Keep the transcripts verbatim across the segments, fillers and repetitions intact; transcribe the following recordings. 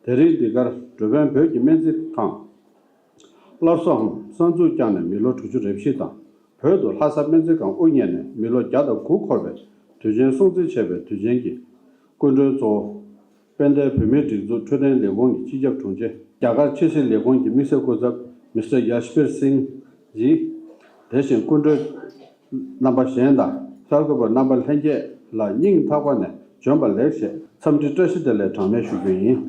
དེ་རིང་འདི་གར་འགྲོ་ཕན་བོད་ཀྱི་སྨན་རྩིས་ཁང་སླར་གསོའམ་གསར་འཛུགས་བསྐྱངས་ནས་མི་ལོ་དྲུག་ཅུ་རེ་བཞི་དང་། བོད་དུ་ལྷ་ས་སྨན་རྩིས་ཁང་དབུ་བརྙེས་ནས་མི་ལོ་བརྒྱ་དང་དགུ་འཁོར་བའི་དུས་ཆེན་སྲུང་བརྩི་བྱས་པའི་དུས་ཆེན་གྱི་སྐུ་མགྲོན་གཙོ་བོ། དཔལ་ལྡན་བོད་མིའི་སྒྲིག་འཛུགས་འཕྲོད་བསྟེན་ལས་ཁུངས་ཀྱི་སྤྱི་ཁྱབ་དྲུང་ཆེ། རྒྱ་གར་ཕྱི་སྲིད་ལས་ཁུངས་ཀྱི་དམིགས་བསལ་སྐུ་ཚབ་མིས་ཊར་ཡ་ཤི་པིར་སིང་ཡིས། དེ་བཞིན་སྐུ་མགྲོན་རྣམ་པ་གཞན་དང་། གསར་འགོད་པ་རྣམ་པ་ལྷན་རྒྱས་ལ་སྙིང་ཐག་པ་ནས་བྱོན་པ་ལེགས་ཞེས་འཚམས་འདྲི་བཀྲ་ཤིས་བདེ་ལེགས་གྲངས་མེད་ཞུ་རྒྱུ་ཡིན།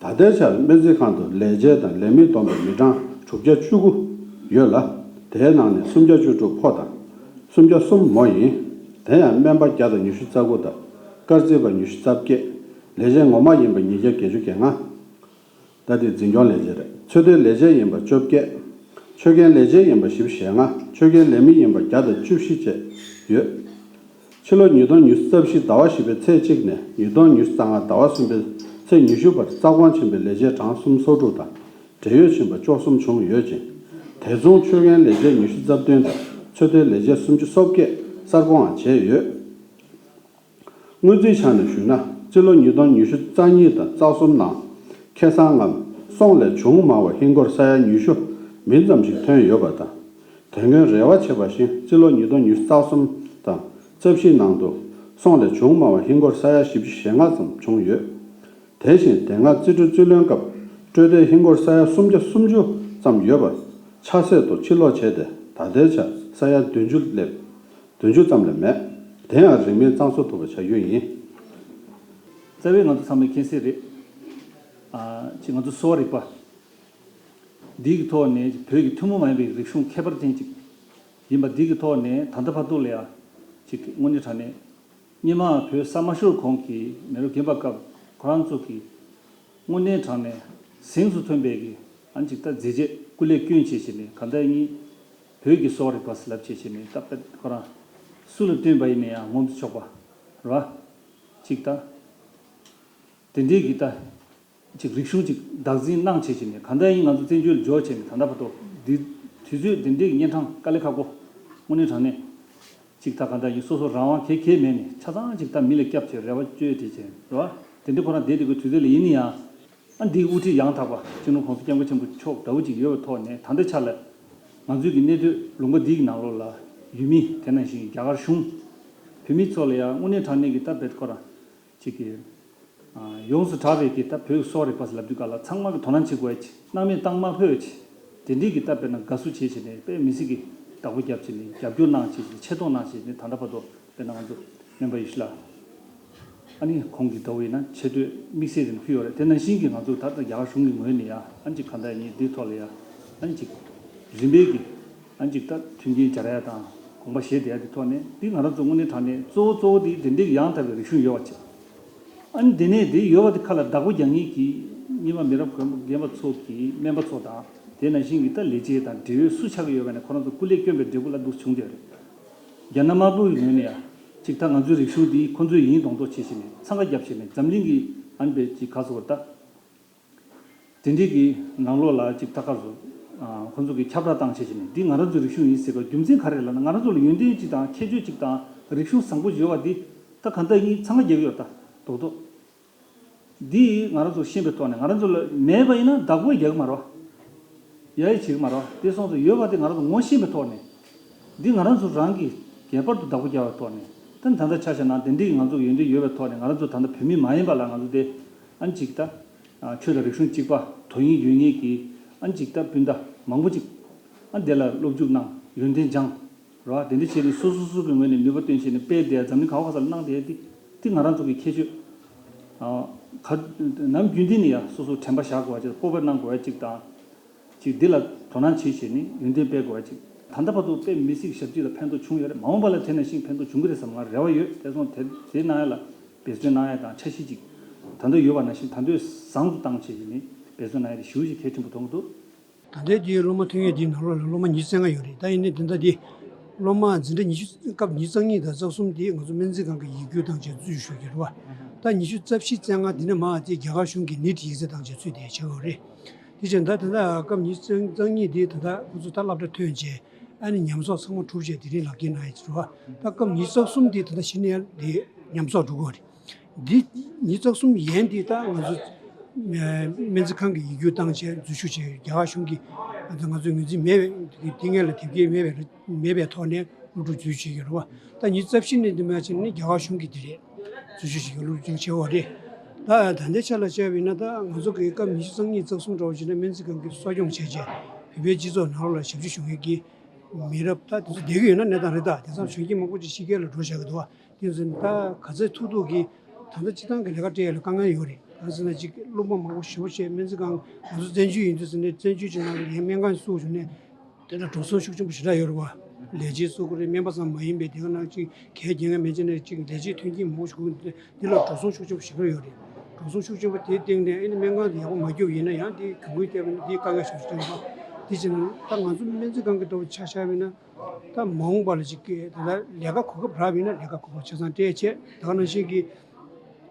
ད་ལྟའི་ཆར་སྨན་རྩིས་ཁང་དུ་ལས་བྱེད་དང་ལས་མི་བསྡོམས་པའི་མི་གྲངས་དྲུག་བརྒྱ་བཅུ་དགུ་ཡོད་ལ། དེའི་ནང་ནས་སུམ་བརྒྱ་བཅུ་དྲུག་ཕོ་དང་། སུམ་བརྒྱ་གསུམ་མོ་ཡིན། དེ་ཡང་སྨན་པ་བརྒྱ་དང་ཉི་ཤུ་རྩ་དགུ་དང་། སྐར་རྩིས་པ་ཉི་ཤུ་རྩ་བརྒྱད། ལས་བྱེད་ངོ་མ་ཡིན་པ་ཉིས་བརྒྱ་བརྒྱད་ཅུ་གྱ་ལྔ། ད་དེ་འཛིན་སྐྱོང་ལས་བྱེད་རེད། ཚོད་ལྟའི་ལས་བྱེད་ཡིན་པ་བཅོ་བརྒྱད། ཆོས་མཁན་ལས་བྱེད་ཡིན་པ་བཞི་བཅུ་ཞེ་ལྔ། ཆོས་མཁན་ལས་མི་ཡིན་པ་བརྒྱ་དང་བཅུ་བཞི་བཅས་ཡོད། ཕྱི་ལོ་ཉིས་སྟོང་ཉི་ཤུ་རྩ་བཞི་ཟླ་བ་བཞི་པའི་ཚེས་གཅིག་ནས་ཉིས་སྟོང་ཉི་ཤུ་རྩ་ལྔ་ཟླ་བ་གསུམ་པའི་ཚེས་ཉི་ཤུ་བར་རྩ་དགོངས་ཆེན་པོའི་ལས་བྱེད་གྲངས་སུམ་ཅུ་སོ་དྲུག་དང་། བགྲེས་ཡོལ་ཕྱིན་པ་བཅུ་གསུམ་བྱུང་ཡོད་ཅིང་། དེ་མཚུངས་ཆོས་མཁན་ལས་བྱེད་ཉི་ཤུ་རྩ་བདུན་དང་ཚོད་ལྟའི་ལས་བྱེད་སུམ་ཅུ་སོ་བརྒྱད་གསར་དགོངས་བྱས་ཡོད། སྔོན་རྩིས་ཆ་ནས་ཞུས་ན། སྤྱི་ལོ་ཉིས་སྟོང་ཉི་ཤུ་རྩ་གཉིས་དང་རྩ་གསུམ་ནང་ཁེ་བཟང་ངམ་སོང་ལས་བྱུང་མང་བ་ཧིན་སྒོར་ས་ཡ་ཉི་ཤུ་མིན་ཙམ་ཞིག་ཐོན་ཡོད་པ་དང་། དེ་སྔོན་རེ་བ་བྱས་པ་བཞིན་སྤྱི་ལོ་ཉིས་སྟོང་ཉི་ཤུ་རྩ་གསུམ་དང་རྩ་བཞི་ནང་དུ་སོང་ལས་བྱུང་མང་བ་ཧིན་སྒོར་ས་ཡ་བཞི་བཅུ་ཞེ་ལྔ་ཙམ་བྱུང་ཡོད། དེ་བཞིན་དེ་སྔ་རྩིས་སྤྲོད་རྩིས་ལེན་སྐབས་སྤྲོད་དེ་ཧིན་སྒོར་ས་ཡ་སུམ་བརྒྱ་སུམ་ཅུ་ཙམ་ཡོད་པ་ཆ་ཚད་དུ་ཕྱིར་ལོག་བྱས་ཏེ་ད་ལྟའི་ཆར་ས་ཡ་བདུན་ཅུ་སླེབས། བདུན་ཅུ་ཙམ་ལས་མེད། དེ་ཡང་རིང་མིན་གཙང་བཟོ་ཐུབ་པ་བྱ་རྒྱུ་ཡིན། རྩ་བའི་ང་ཚོ་ཚང་མས་མཁྱེན་གསལ་རེད། ཨ་ཅིག་ང་ཚོ་གསོ་བ་རིག་པ་འདི་གི་ཐོག་ནས་བོད་ཀྱི་ཐུན་མོང་མ་ཡིན་པའི་རིག་གཞུང་ཁྱད་པར་ཅན་ཅིག་ཡིན་པ་འདི་གི་ཐོག་ནས་ད་ལྟ་བར་དུ་ལ་ཡ་ཅིག་དངོས་གནས་དྲང་གནས་སྔོན་མ་བོད་ས་མ་ཤོར་གོང་གི་མེ་རོ་རྒན་པ་སྐབས་ཁོ་རང་ཚོ་གི་དངོས་གནས་དྲང་གནས་གཟེངས་སུ་ཐོན་པའི་གི་ཨ་ནི་ཅིག་ད་མཛད་རྗེས་སྐུ་ལས་བསྐྱོན་བྱས་བྱས་ནས་གང་ལྟར་ཡིན། བོད་ཀྱི་གསོ་བ་རིག་པ་ཟེར་ལབ་བྱས་བྱས་ནས་ད་དཔེ་ཁོ་རང་སུ་ལ་བསྟུན་པ་ཡིན་ན་ཡང་ངོམ་དུ་ཆོག་པ་རེད་བ། ཅིག་ད་དེ་འདྲའི་གི་ད་ཅིག་རིག་གཞུང་ཅིག་བདག་འཛིན་གནང་བྱས་བྱས་ནས་གང་ལྟར་ཡིན་ང་ཚོ་བཙན་བྱོལ་འབྱོར་བྱས་ནས་ད་ལྟ་བར་དུ་འདི་དུས་ཚོད་འདི་འདྲའི་གི་གཉན་འཕྲང་དཀའ་ལས་ཁག་པོ་དངོས་གནས་དྲང་གནས། ཅིག་ད་གང་ལྟར་ཡིན་སོ་སོ་རང་དབང་གེ་གེ་མེད་ནས་ཆ་ཚང་ཅིག་ད་མི་ལ་སྐྱབས་བྱས་རེ་བ་བཅོལ་དེ་བྱས་རེད་བ། དེ་འདྲ་ཁོ་རང་བསྡད་དེ་དགོས་དུས་ཚོད་ལ་ཡིན་ན་ཡང་། ཨ་འདིའི་དབུ་ཁྲིད་ཡང་དག་པ་སྤྱི་ནོར་༸གོང་ས་༸སྐྱབས་མགོན་ཆེན་པོ་མཆོག་འདྲ་བོ་ཅིག་ཡོད་པའི་ཐོག་ནས་ད་ལྟའི་ཆ་ལ་ང་ཚོའི་གི་གནས་སྡོད་ལུང་པ་འདིའི་གི་ནང་ལོགས་ལ་ཡུལ་མི་དེ་ནང་བཞིན་རྒྱ་གར་གཞུང་བོད་མི་ཚོ་ལ་ཡང་དངོས་གནས་དྲང་གནས་ཀྱི་ད་བེད་ཁོ་རང་ཅིག་གི་ཡོངས་སུ་གྲགས་པའི་གི་ད་བོད་ཀྱི་གསོ་བ་རིག་པ་ཟེར་ལབ་དུས་ག་ལ་ཚང་མ་གི་དོ་སྣང་བྱེད་དགོས་ཡ་ཅིག་སྣང་མེད་བཏང་མ་ཕོད་ཡ་ཅིག་དེ་འདྲའི་གི་ད་དཔེར་ན་དགའ་བསུ་བྱེད་བྱེད་ནས་དཔེ་མི་སྲིད་གི་བདག་པོ་རྒྱབ་བྱེད་ནས་རྒྱབ་སྐྱོར་གནང་བྱེད་བྱེད་ནས་ཆེ་མཐོང་གནང་བྱེད་བྱེད་ནས་ད་ལྟ་བར་དུ་དཔེར་ན་ང་ཚོ་སྨན་པ་ཡེ་ཤེས་ལགས། ཨ་ནི་ཁོང་གིས་ད་འོ་ཡིན་ན་ཆེ་བསྟོད་དམིགས་བསལ་རེ་ཕུལ་ཡོད་རེད། དེ་ནང་བཞིན་གྱི་ང་ཚོ་ད་ལྟ་རྒྱ་གར་གཞུང་གི་ངོས་ནས་ཡ་ཨ་ནི་ཅིག་གང་ལྟར་ཡིན་འདིའི་ཐོག་ལ་ཡ་ཨ་ནི་ཅིག་རིམ་པས་ཀྱི་ཨ་ནི་ཅིག་ད་མཐུན་རྐྱེན་སྦྱར་ཡ་དང་དགོངས་པ་བཞེས་བསྡད་ཡ་དེ་ཐོག་ནས་འདི་ང་རང་ཚོ་དངོས་གནས་དྲང་གནས་གཙོ་བོ་གཙོ་བོ་དེ་དེ་འདྲའི་ཡང་དག་པའི་རིག་གཞུང་ཡོད་པ་བྱས། ཨ་ནི་དེ་ནས་དེ་ཡོད་པ་དེ་ཁ་ལ་བདག་པོ་རྒྱག་མཁན་གྱི་སྔོན་མ་མི་རབས་རྒན་པ་ཚོ་གི་སྨན་པ་ཚོ་དང་དེ་ནང་བཞིན་གྱི་ད་ལས་བྱེད་དང་འབྲེལ་ཡོད་སུ་ཆགས་ཀྱི་ཡོད་པ་ནས་ཁོ་རང་ཚོ་སྐུ་ལས་བསྐྱོན་པའི་འབྲས་བུ་ལ་འདུག་བྱུང་བསྡད་ཡོད་རེད། རྒྱ་ནག་དམར་པོ་ཡི་ངོས་ནས་ཡང་ཅིག་ད་ང་ཚོའི་རིག་གཞུང་འདི་ཁོ་ཚོས་ཡིན་མདོག་མདོག་བྱེད་བཞིན་ནས་འཚང་ཁ་རྒྱབ་བཞིན་ནས་འཛམ་གླིང་གི་ཨ་ནི་པའི་ཅིག་ག་ཟེར་བ་ད། དེ་འདྲའི་གི་ནང་ལོགས་ལ་ཅིག་ད་ག་ཟེར། ཁོ་ཚོ་གི་ཁྱབ་བསྒྲགས་བཏང་བྱེད་བཞིན་ནས་འདི་ང་རང་ཚོའི་རིག་གཞུང་ཡིན་ཟེར་བ་རྒྱུ་མཚན་ག་རེ་ལབ་ན་ང་རང་ཚོ་ལ་ཡོན་ཏན་ཅིག་དང་ཁྱད་ཆོས་ཅིག་དང་རིག་གཞུང་བཟང་པོ་ཡོད་པ་འདི་ད་ག་འདྲ་ཡིན་འཚང་ཁ་རྒྱབ་ཡོད་ད་རྡོག་རྡོག་འདི་ང་རང་ཚོ་ཤེས་པའི་ཐོག་ནས་ང་རང་ཚོ་ལ་མེད་པ་ཡིན་ན་བདག་པོ་རྒྱག་གི་མ་རེད་བ། ཡ་ཡི་བྱེད་ཀྱི་མ་རེད་བ། དེ་སོང་ཙང་ཡོད་པ་དེ་ང་རང་ཚོ་ངོ་ཤེས་པའི་ཐོག་ནས་འདི་ང་རང་ཚོ་རང་གི་ ངེས་པར་དུ་བདག་པོ་རྒྱག་པའི་ཐོག་ནས། ད་ད་ལྟ་ཆ་བཞག་ན་དེ་འདྲའི་ང་ཚོ་ཡོན་ཏན་ཡོད་པའི་ཐོག་ནས། ང་རང་ཚོ་ད་ལྟ་བོད་མི་མ་ཡིན་པ་ལ་ང་ཚོ་དེ་ཨ་ནི་ཅིག་ད་ཆོས་དང་རིག་གཞུང་གཅིག་པ་དོན་སྙིང་ཡོད་མཁན་གྱི་ཨ་ནི་ཅིག་ད་སྤུན་ཟླ་མང་པོ་ཅིག་ཨ་ནི་དེ་ལ་སློབ་འཇུག་གནང་། ཡོན་ཏན་སྦྱངས། རེད་བ། དེ་འདྲ་བྱས་ནས་སོ་སོ་སོ་སོའི་ངོས་ནས་ནུས་པ་བཏོན་བྱས་ནས་སྤེལ་བསྡད། འཛམ་གླིང་ག་བ་ག་ས་ལ་གནང་བསྡད་དེ། དེ་ང་རང་ཚོ་གི་ཁྱད་ཆོས། ཨ། ག་ནམ་རྒྱུན་དུ་ནས་ཡང་སོ་སོ་དྲན་པ་བཞག་དགོས་པ་ཅིག་སྤོབས་པ་གནང་དགོས་པ་ཅིག་དང་། ཅིག་འདི་ལ་དོ་སྣང་བྱེད་བྱས་ནས་ཡོན་ཏན་སྤེལ་དགོས་པ་ཅིག་ད་ལྟ་བར་དུ་དཔེ་མི་སྲིད་ཞབས་ཕྱི་ལ་ཕན་ཐོགས་བྱུང་ཡོད་རེད། མ་འོངས་པ་ལ་དེ་ནང་བཞིན་ཕན་ཐོགས་འབྱུང་གི་རེད་བསམ་ང་རེ་བ་ཡོད། དེ་སོང་དེ་དེ་གནང་ཡ་ལ་འབད་བརྩོན་གནང་ཡ་དང་འཆར་གཞི་ཅིག་ད་ལྟ་ཡོད་པ་ནང་བཞིན་ད་ལྟ་བཟང་དུ་བཏང་བྱས་བྱས་ནས་འབད་བརྩོན་གནང་ཡ་དེ་ཞེ་པོ་ཅིག་གལ་ཆེན་པོ་མཐོང་གི་འདུག་ད་ལྟའི་འདིའི་སློབ་མ་ཐོན་ཡས་འདིའི་ནང་ལོགས་ལ་སློབ་མ་ཉི་ཤུ་རྩ་ལྔ་ཡོད་རེད། ད་ཡིན་ནའི་འདི་ཟླ་འདི་སློབ་མ་འཛིན་གྲྭ་ཉི་ཤུ་སྐབས་ཉི་ཤུ་རྩ་གཉིས་དང་རྩ་གསུམ་དེ་ང་ཚོ་སྨན་རྩིས་ཁང་གི་ཡིག་རྒྱུགས་བཏང་བྱས་འཛུལ་ཞུགས་ཀྱི་རེད་བ། ད་ཉི་ཤུ་རྩ་བཞི་རྩ་ལྔ་འདི་ནས་མར་དེ་རྒྱ་གར་གཞུང་གི་ནིཊ་ཡིག་ཚད་བཏང་བྱས་ཚུད་བསྡད་བྱས་ཡོད་རེད། དེ་བྱས་ད་ད་ལྟ་སྐབས་ཉི་ཤུ་རྩ་གཉིས་དེ་ད་ལྟ་ཁོ་ཚོ་ད་སློབ་གྲྭ་ཐོན་བྱས་ཨ་ནི་ཉམས་གསོག་ཚང་མ་གྲུབ་བྱས་དེ་རིང་ལག་འཁྱེར་གནང་ཡས་ཅིག་རེད་བ། ད་སྐབས་ཉི་ཤུ་རྩ་གསུམ་དེ་ད་ལྟ་གཞི་ནས་དེ་ཉམས་གསོག་འགྲོ་གི་ཡོད་རེད། འདི་ཉིས་རྩ་གསུམ་ཡན་འདི་ད་ང་ཚོ་སྨན་རྩིས་ཁང་གི་ཡིག་རྒྱུགས་བཏང་བྱས་འཛུལ་ཞུགས་བྱས་རྒྱ་གར་གཞུང་གི་ང་ཚོ་ངོས་འཛིན་མེད་པའི་དེ་སྔོན་ལ་དེབ་སྐྱེལ་མེད་པའི་མེད་པའི་ཐོག་ནས་སློབ་ཕྲུག་འཛུལ་ཞུགས་བྱེད་ཀྱི་རེད་བ། ད་ཉིས་རྩ་བཞི་ནས་འདི་མ་བྱས་ནས་རྒྱ་གར་གཞུང་གི་དེ་རེད། འཛུལ་ཞུགས་བྱེད་ཀྱི་སློབ་ཕྲུག་བྱེད་པ་རེད། ད་ད་ལྟའི་ཆ་ལ་བྱས་པ་ཡིན་ན་ད་ང་ཚོ་གི་སྐབས་ཉི་ཤུ་རྩ་གཉིས་རྩ་གསུམ་འདྲ་བོ་བྱས་ན་སྨན་རྩིས་ཁང་གི་གསོ་སྐྱོང་བྱས་བྱས་བོད་པའི་སྤྱི་ཚོགས་ནང་ལོགས་ལ་ཞབས་ཕྱི་ཞུ་མཁན་གྱི་མི་རབས་ད་དེ་ཚོ་བསྡད་ཀྱི་ཡོད་ན་གནས་སྟངས་རེད། ད་དེང་སང་གཞོན་སྐྱེས་མང་པོ་ཅིག་ཕྱི་རྒྱལ་ལ་འགྲོ་བཞག་གི་འདུག་བ། དེ་ཚོ་ད་ག་ཚོད་ཐུབ་ཐུབ་ཀྱིས་ད་ལྟ་སྤྱི་བཏང་གི་ལས་ཀ་སྤྲད་ཡ་ལ་དཀའ་ངལ་ཡོད་རེད། གང་ཟེར་ན་ཅིག་སློབ་མ་མང་པོ་ཞེ་པོ་ཅིག་སྨན་རྩིས་ཁང་ང་ཚོ་བཙན་བྱོལ་ཡིན་དུས་ཟེར་ནས་བཙན་བྱོལ་གྱི་ནང་ལ་ཡང་སྨན་ཁང་བཙུགས་བྱུང་ནས་དེ་ལ་འགྲོ་སོང་ཤུགས་ཆེན་པོ་ཞེ་དྲག་ཡོད་རེད་བ། ལས་བྱེད་བཙུགས་དགོས་རེད། སྨན་པ་ཙམ་མ་ཡིན་པའི་དེ་ག་ནང་ཅིག་གལ་རྐྱེན་ངན་མེད་ཅེ་ནས་ཅིག་ལས་བྱེད་མཐུན་རྐྱེན་མང་པོ་ཞིག་དགོས་འདུག་འདི་ལ་འགྲོ་སོང་ཤུགས་ཆེན་པོ་ཞེ་དྲག་ཡོད་རེད། འགྲོ་སོང་ཤུགས་ཆེན་པོ་དེའི་སྟེང་ནས་ཨ་ནི་སྨན་ཁང་དེ་ཡག་པོ་མ་བསྐྱོད་ཡིན་ན་ཡང་དེ་གྱོང་གུན་བཏབ་ན་དེ་དཀའ་ངལ་ཞེ་པོ་ཞིག་འཕྲད་འདུག་དེ་བྱས་ན་ད་ང་ཚོ་སྨན་རྩིས་ཁང་གི་ཐོག་ཆ་བཞག་པ་ཡིན་ན། ད་མ་འོངས་པ་ལ་ཅིག་གི་ད་ལྟ་ལས་ཀ་གོ་སྐབས་རག་པ་ཡིན་ན་ལས་ཀ་གོ་སྐབས་ཆ་ཚང་སྤྲད་བྱས། ད་ག་ནང་བཞིན་གྱི་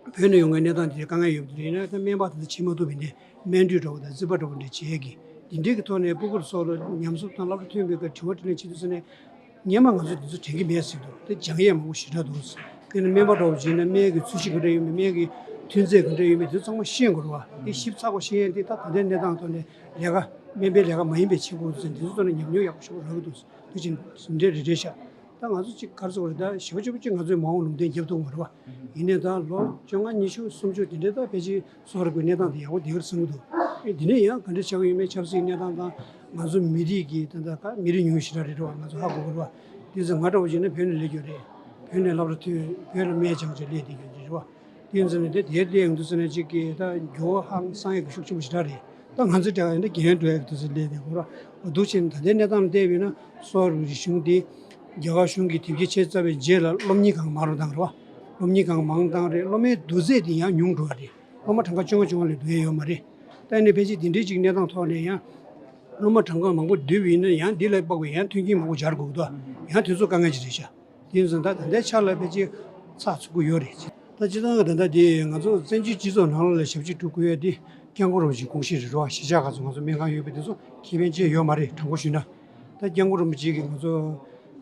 བོད་ནས་ཡོང་མཁན་གནས་སྟངས་དེ་དཀའ་ངལ་ཡོད་པ་དེ་ཡིན་ན་ད་སྨན་པ་ད་ལྟ་བྱེད་མ་ཐུབ་པ་ཡིན་ནའི་སྨན་སྤྲོད་འདྲ་བོ་དང་རྩིས་པ་འདྲ་བོ་འདྲ་བྱེད་ཀྱི་དེ་འདྲའི་གི་ཐོག་ནས་སྤུ་གུར་སོགས་ལ་ཉམས་གསོ་དང་སློབ་གྲྭ་ཐོན་པའི་སྐབས་དྲི་བ་དྲིས་ལན་བྱེད་དུས་ཙ་ནས་སྔོན་མ་ང་ཚོ་དེ་ཚོ་དྲན་གྱི་མེད་ཟེར་འདུག་དེ་སྦྱང་ཡས་མང་པོ་ཞེ་དྲག་འདུག་དཔེར་ན་སྨན་པ་འདྲ་བོ་བྱས་ན་སྨན་གྱི་ཚོས་གཞི་ག་འདྲ་ཡོད་མེད། སྨན་གྱི་ཐོན་རྫས་ག་འདྲ་ཡོད་མེད་དེ་ཚོ་ཚང་མ་ཤེས་དགོས་རེད་བ། དེ་ཞིབ་ཚགས་པོ་ཤེས་ཡས་དེ་ད་ད་ལྟའི་གནས་སྟངས་ཐོག་ནས་ལས་ཀ་སྨན་པའི་ལས་ཀ་མ་ཡིན་པའི་བྱེད་དགོས་ཚུལ་དེ་ཚོ་ཐོག་ནས་ཉམས་མྱོང་ཡག་པོ་ཞེ་པོ་རག་གི་འདུག་དེ་བཞིན་འདྲ་རེ་རེ་ཤག་ད་ང་ཚོ་གཅིག་ག་རེ་ཟེར་དགོས་རེད། ད་ཞེ་པོ་ཅིག་པོ་གཅིག་ང་ཚོས་མ་འོངས་ལུང་བསྟན་རྒྱབ་ཐུབ་མ་རེད་བ། ཡིན་ནའི་ད་ལོ་བཅོ་ལྔ་ཉི་ཤུ་སུམ་ཅུ་དེ་འདྲའི་ད་ཕལ་ཆེར་གསོ་བ་རིག་པའི་གནས་སྟངས་དེ་ཡག་པོ་བསྡད་ཀྱི་རེད་བསམ་གྱི་འདུག་ཨེ་འདི་ནས་ཡང་ག་འདྲ་ཆགས་ཀྱི་ཡོད་མེད། ཆབ་སྲིད་གནས་སྟངས་དང་ང་ཚོ་མི་རིགས་ཀྱི་ད་ལྟ་ཁ་མི་རིགས་ཉུང་ཤས་ཞེ་དྲག་རེད་བ། ང་ཚོ་ཧ་གོ་གི་རེད་བ། དེ་ཚོ་ང་འདྲ་བོ་བྱས་ན་བོད་ནས་སླེབས་ཡོད་རེད། བོད་ནས་སློབ་གྲྭ་ཐོན་བོད་ལ་སྨན་སྦྱང་བྱས་སླེབས་བསྡད་ཡོད་རེད་བ། དེ་ཡིན་ཙང་ནས་དེ་དེར་སླེབས་ཡོང་དུས་ཙ་ནས་ཅིག་གི་ད་འགྱུར་བ་ཧང་སང་ཡག་གི་ཤུགས་ཆེན་པོ་ཞེ་དྲག་རེད། ད་ང་ཚོའི་གྲས་ཀ་ཡིན་ན་རྒན་འགྲོ་ཡག་གི་དུས་ཚོད་སླེབས་བསྡད་ཡོད་རེད་བ། འདུག་བྱས་ན་ད་ལྟའི་གནས་སྟངས་ལ་བལྟས་པ་ཡིན་ན་གསོ་བ་རིག་གཞུང་དེ་རྒྱ་གར་གཞུང་གིས་དེབ་སྐྱེལ་ཆེད་བཙལ་བའི་རྗེས་ལ་སློབ་གཉེར་ཁང་མང་རུ་བཏང་རེད་བ། སློབ་གཉེར་ཁང་མང་བཏང་རེད། སློབ་མའི་བསྡུ་ཚད་དེ་ཡང་ཉུང་འགྲོ་བ་རེད། སློབ་མ་གྲངས་ཀ་བཅོ་ལྔ་བཅོ་ལྔ་ལས་བསྡུ་ཡས་ཡོད་མ་རེད། ད་ནི་ཕལ་ཆེར་འདི་འདྲའི་ཅིག་གནས་སྟངས་ཐོག་ནས་ཡང་སློབ་མ་གྲངས་ཀ་མང་པོ་བསྡུས་པ་ཡིན་ན་ཡང་འདི་ལ་དཔག་པའི་ཡང་མཐུན་རྐྱེན་མང་པོ་སྦྱར་དགོས་ཀྱི་འདུག་ཡང་དེ་ཚོ་དཀའ་ངལ་ཅིག་རེད་ཤག་དེ་ཡིན་ཙང་ད་ད་ལྟའི་ཆ་ལ་ཕལ་ཆེར་ཚགས་ཚུད་ཀྱི་ཡོད་རེད། ད་སྤྱིར་བཏང་གི་ད་ལྟ་དེ་ང་ཚོ་བཙན་བྱོལ་སྤྱི་ཚོགས་ནང་ལ་ཞབས་ཕྱི་སྒྲུབ་དགོས་ཡ་དེ་སྐྱབས་མགོན་རིན་པོ་ཆེའི་དགོངས་གཞི་རེད་རོ། གཞིས་ཆགས་ཁག་ཚོ་ང་ཚོ་སྨན་ཁང་ཡོད་པ་དེ་ཚོ་ཁེ་ཕན་ཅི་ཡང་ཡོད་མ་རེད། དྲང་པོ་ཞུས་ན། ད་སྐྱབས་མགོན་རིན་པོ་ཆེ་གིས་ང་ཚོ་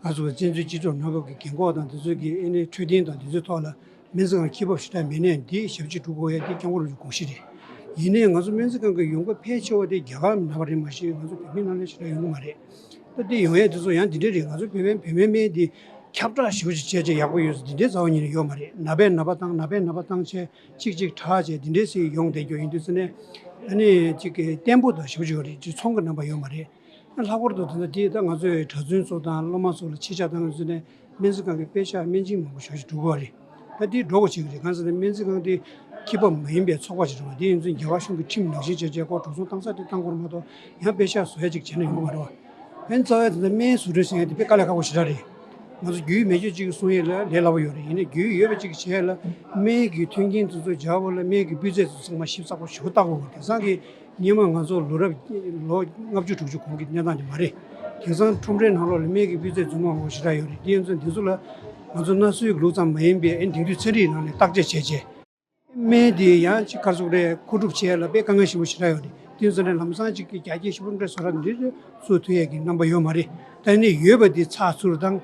ང་ཚོ་བཙན་བྱོལ་སྤྱི་ཚོགས་ནང་ཁུལ་གྱི་རྒན་འཁོགས་དང་དེ་ཚོ་གི་ཨེ་ནས་འཕྲོད་བསྟེན་དང་དེ་ཚོའི་ཐོག་ལ་སྨན་རྩིས་ཁང་ཁེ་འབབ་ཞེ་དྲག་མེད་ནའི་འདི་ཞབས་ཕྱི་སྒྲུབ་དགོས་ཡ་དེ་སྐྱབས་མགོན་རིན་པོ་ཆེའི་དགོངས་གཞི་རེད། ཡིན་ནའི་ང་ཚོ་སྨན་རྩིས་ཁང་གི་ཡོང་འབབ་ཕལ་ཆེ་བ་དེ་རྒྱ་གར་ནང་པ་རེད་མ་གཞི་ང་ཚོ་བོད་མི་ནང་ལ་ཞེ་དྲག་ཡོང་གི་མ་རེད། ད་འདི་ཡོང་ཡས་དེ་ཚོ་ཡང་འདི་འདྲ་རེད། ང་ཚོ་བོད་པའི་བོད་མའི་སྨན་འདི་ཁྱབ་བསྒྲགས་ཞེ་པོ་ཅིག་བྱས་བྱས་ཡག་པོ་ཡོད་ཟེར་འདི་འདྲའི་རྩ་བ་ཉིད་ནས་ཡོད་མ་རེད། ན་བས་ན་བ་བཏང་། ན་བས་ན་བ་བཏང་བྱས་གཅིག་གཅིག་དྲག་བྱས་འདི་འདྲའི་ཟེར་ཡོང་བསྡད་རྒྱུ་ཡིན་དུས་ཙ་ནས་ཨ་ནི་གཅིག་གི་བརྟན་པོ་དང་ཞེ་པོ་ཅིག་ཡོད་རེད། ཅིག་ཚོང་གི་རྣམ་པ་ཡོད་མ་རེད། ལྷག་པར་དུ་ད་ལྟ་འདི་ད་ང་ཚོའི་གྲྭ་བཙུན་ཚོ་དང་སློབ་མ་ཚོ་ལ་ཆེད་བཅགས་བཏང་ཡོད་ཙ་ནས་སྨན་རྩིས་ཁང་གི་པེ་ཤག་སྨན་སྦྱིན་མང་པོ་ཞེ་པོ་ཅིག་འགྲོ་གི་ཡོད་རེད། ད་འདི་འགྲོ་དགོས་བྱེད་ཀྱི་རེད། གང་ཟེར་ན་སྨན་རྩིས་ཁང་འདི་ཁེ་འབབ་མ་ཡིན་པའི་ཚོགས་པ་ཞིག་རེད་བ། འདི་ཡིན་ཙང་རྒྱ་གར་གཞུང་གི་ཁྲིམས་ནང་བཞིན་བྱས་བྱས་ཁོ་འགྲོ་སོང་བཏང་ས་དེ་བཏང་དགོས་རེད་མ་གཏོགས་ཡང་པེ་ཤག་བཟོ་ཡ་ཅིག་བྱས་ན་ཡོང་གི་མ་རེད་བ། ཨ་ནི་རྩ་བའི་ད་ལྟ་སྨན་བཟོ་སྐྲུན་ཟེར་ཡ་དེ་དཔེ་དཀའ་ལས་ཁག་པོ་ཞེ་དྲག་རེད། ང་ཚོ་རྒྱུས་ཡོད་མེད་ཅིག་གསུང་ཡས་ལ་ལས་སླ་པོ་ཡོད་རེད། ཡིན་ནའི་རྒྱུས་ཡོད་པ་ཅིག་བྱས་ལ་སྨན་གྱི་མཐུན་རྐྱེན་དེ་ཚོ་སྦྱར་བ་ལ་སྨན་གྱི་སྤུས་ཚད་ཚོ་ཚང་མ་ཞིབ་ཚགས་པོ་ཞེ་པོ་བལྟ་དགོས་པ། དེང་སང་གི་སྔོན་མ་ང་ཚོ་ལོ་རབས་ལོ་ལྔ་བཅུ་དྲུག་ཅུ་གོང་གི་གནས་སྟངས་དེ་མ་རེད། དེང་སང་ཁྲོམ་རའི་ནང་ལོགས་ལ་སྨན་གྱི་སྤུས་ཚད་རྫུན་མ་མང་པོ་ཞེ་དྲག་ཡོད་རེད། དེ་ཡིན་ཙང་དེ་ཚོ་ལ་ང་ཚོ་སྣ་སུའི་ལུགས་ཙམ་མ་ཡིན་པའི་ཨེ་དེང་དུས་ཚན་རིག་ནང་ནས་བརྟག་དཔྱད་བྱས་རྗེས། སྨན་དེ་ཡང་ཅིག་ག་རེ་ཟེར་དགོས་རེད། མཁོ་སྒྲུབ་བྱེད་ཡ་ལ་དཔེ་དཀའ་ངལ་ཞེ་པོ་ཞེ་དྲག་ཡོད་རེད། དེ་ཡིན་ཙང་ནས་ལམ་སང་ཅིག་གི་རྒྱ་སྐྱེད་ཞེ་པོ་འདྲ་བཟོ་ར་འདི་འདྲ་བཟོ་ཐུབ་ཡ་གི་རྣམ་པ་ཡོད་མ་རེད། ད་ནི་ཡོད་པ་དེ་ཚགས་ཚུད་དང་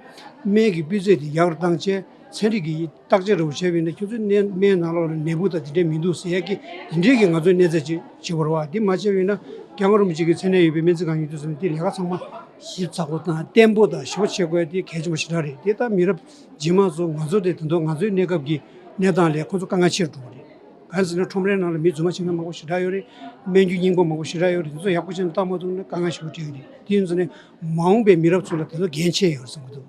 སྨན་གྱི་སྤུས་ཚད་དེ་ཡག་རུ་བཏང་བྱས་ཚན་རིག་གི་བརྟག་དཔྱད་རུ་བྱས་པ་ཡིན་ན་ཁྱོད་ཚོའི་ནད་སྨན་ནང་ལོགས་ལ་ནད་འབུ་དང་དེ་འདྲ་མི་འདུག་ཟེར་ཡ་གི་དེ་འདྲའི་གི་ང་ཚོའི་གནས་ཚད་ཅིག་བྱེད་དགོས་རེད་བ། འདི་མ་བྱས་པ་ཡིན་ན་སྐྱབས་མགོན་རིན་པོ་ཆེ་གི་མཚན་གནས་ཡོད་པའི་སྨན་རྩིས་ཁང་ཡིན་དུས་ཙམ་དེ་ལས་ཀ་ཚང་མ་ ཞིབ་ཚགས་པོ་དང་བརྟན་པོ་དང་ཞིབ་པོ་བྱེད་དགོས་དེ་གལ་ཆེན་པོ་ཞེ་དྲག་རེད། དེ་ལྟར་མི་རབས་རྗེས་མ་ཚོ་ང་ཚོ་དེ་དེ་ཚོ་ང་ཚོའི་གནས་སྐབས་ཀྱི་གནས་སྟངས་ལས་ཁོ་ཚོ་དཀའ་ངལ་ཆེ་རུ་འགྲོ་གི་རེད། གང་ཡིན་ཟེར་ན་ཁྲོམ་རའི་ནང་ལ་མི་རྫུན་མ་བྱེད་མཁན་མང་པོ་ཞེ་དྲག་ཡོད་རེད། སྨན་རྒྱུ་རྙིང་པ་མང་པོ་ཞེ་དྲག་ཡོད་རེད། དེ་ཚོ་ཡག་པོ་བྱས་ནས་བལྟ་མ་ཐུབ་ན་དཀའ་ངལ་ཞེ་པོ་འཕྲད་ཀྱི་རེད། དེ་ཡིན་ཙང་ནས་མ་འོངས་པའི་མི་རབས་ཚོ་ལ་དེ་ཚོ་འགན་ཆེ་ཡོད་རེད་བསམ་གྱི་འདུག